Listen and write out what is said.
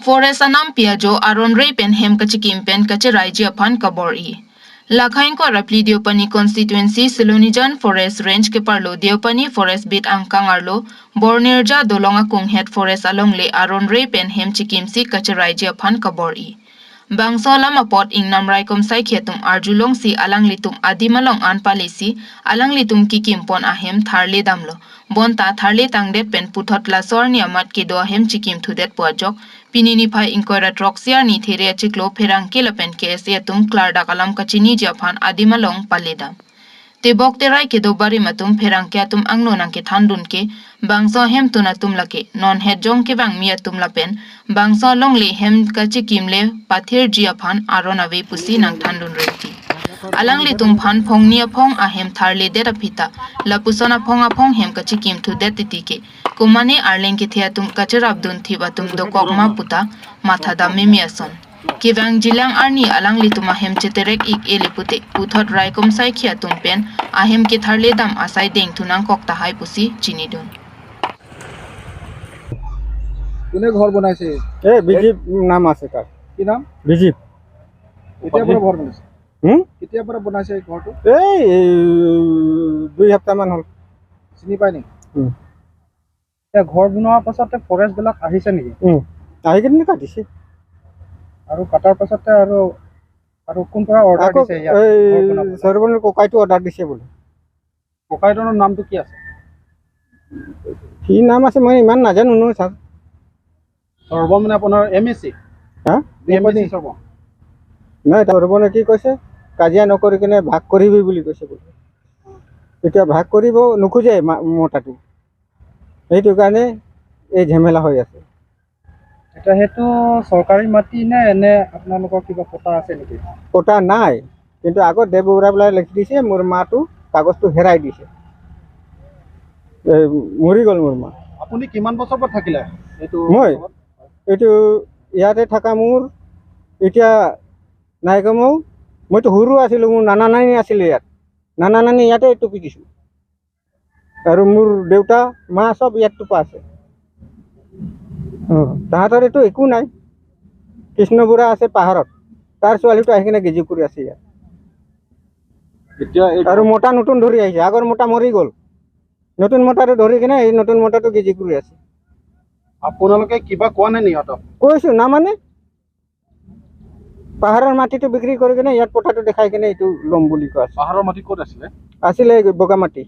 Forest anam piajo aron rei pen hem kachikim pen kachirai ji aphan kabor i. Lakhain ko rapli Deopani constituency Silonijan forest range ke parlo Deopani forest bit angkang arlo Bornirja dolonga kung head forest along le aron rei pen hem chikim si kachirai ji aphan kabor i. Bangso lama pot ing namrai kom sai khetum arjulong si alang litum adimalong an palisi alang litum kikim pon ahem tharle damlo bonta tharle tangdet pen puthot la sorni amat ke do ahem chikim thudet pojok pinini phai inkoira troxiar ni there chiklo pherang ke lapen ke se tum klarda kalam kachini japan adimalong paleda te bok te rai ke do bari matum pherang ke atum angno nang ke thandun ke bangso hem tuna tum lake non head jong ke bang mia tum lapen bangso long le hem kachi kimle pathir ji aphan aron ave pusi nang thandun reti alang le tum phan phong nia phong ahem tharle de raphita lapusona phong aphong hem kachi kim thu det titi ke kumane arleng ke thea tum kacharab dun thiba tum do kokma puta matha da memiason Kivang jilang arni alang litum ahem cheterek ik elepute puthot raikom sai khia tumpen ahem ke tharle dam asai deng thunang kokta hai pusi chinidun. কোনে ঘৰ বনাইছে? এই বিজিপ নাম আছে তাৰ। কি নাম? বিজিপ। কেতিয়াৰ পৰা ঘৰ বনাইছে? কেতিয়াৰ পৰা বনাইছে এই ঘৰটো? এই 2 সপ্তাহমান হ'ল। চিনি পায় নেকি? এতিয়া ঘৰ বনোৱাৰ পাছতে ফৰেষ্টবিলাক আহিছে নেকি? আহি কিনে কাটিছে। আৰু কাটাৰ পাছতে আৰু আৰু কোন পৰা অৰ্ডাৰ দিছে ইয়াত? এই সৰ্বনৰ ককাইটো অৰ্ডাৰ দিছে বোলে। ককাইটোৰ নামটো কি আছে? কি নাম আছে মই ইমান নাজানো নহয় ছাৰ। সৰ্ব মানে আপোনাৰ এম এ চি? হা? এম এ চি সৰ্ব। নাই, সৰ্বনে কি কৈছে, কাজিয়া নকৰি কিনে ভাগ কৰিবি বুলি কৈছে বোলে। এতিয়া ভাগ কৰিব নোখোজে মতাটো, সেইটো কাৰণে এই ঝেমেলা হৈ আছে। এতিয়া সেইটো চৰকাৰী মাটি নে এনে আপোনালোকৰ কিবা পটা আছে নেকি? পটা নাই, কিন্তু আগত দেৱবুঢ়া পেলাই লিখি দিছে। মোৰ মাটো কাগজটো হেৰাই দিছে, এই মৰি গ'ল মোৰ মা। আপুনি কিমান বছৰৰ পৰা থাকিলে এইটো? মই এইটো ইয়াতে থকা মোৰ এতিয়া নাই কমেও, মইতো সৰু আছিলোঁ, মোৰ নানা নানি আছিলে ইয়াত, নানা নানি ইয়াতে টুপি দিছোঁ, আৰু মোৰ দেউতা মা চব ইয়াত টোপা আছে। তাহাঁতৰ এইটো একো নাই। কৃষ্ণ বুঢ়া আছে পাহাৰত, তাৰ ছোৱালীটো আহি কিনে গেজি কৰি আছে ইয়াত। এতিয়া আৰু মতা নতুন ধৰি আহিছে, আগৰ মতা মৰি গ'ল, নতুন মতাটো ধৰি কিনে এই নতুন মতাটো গেজি কৰি আছে। আপোনালোকে কিবা কোৱা নাই নি সিহঁতক? কৈছোঁ, নামানে। পাহাৰৰ মাটিটো বিক্ৰী কৰি কিনে ইয়াত পথাৰটো দেখাই কিনে এইটো ল'ম বুলি কোৱা আছে। পাহাৰৰ মাটি ক'ত আছিলে? আছিলে বগা মাটি।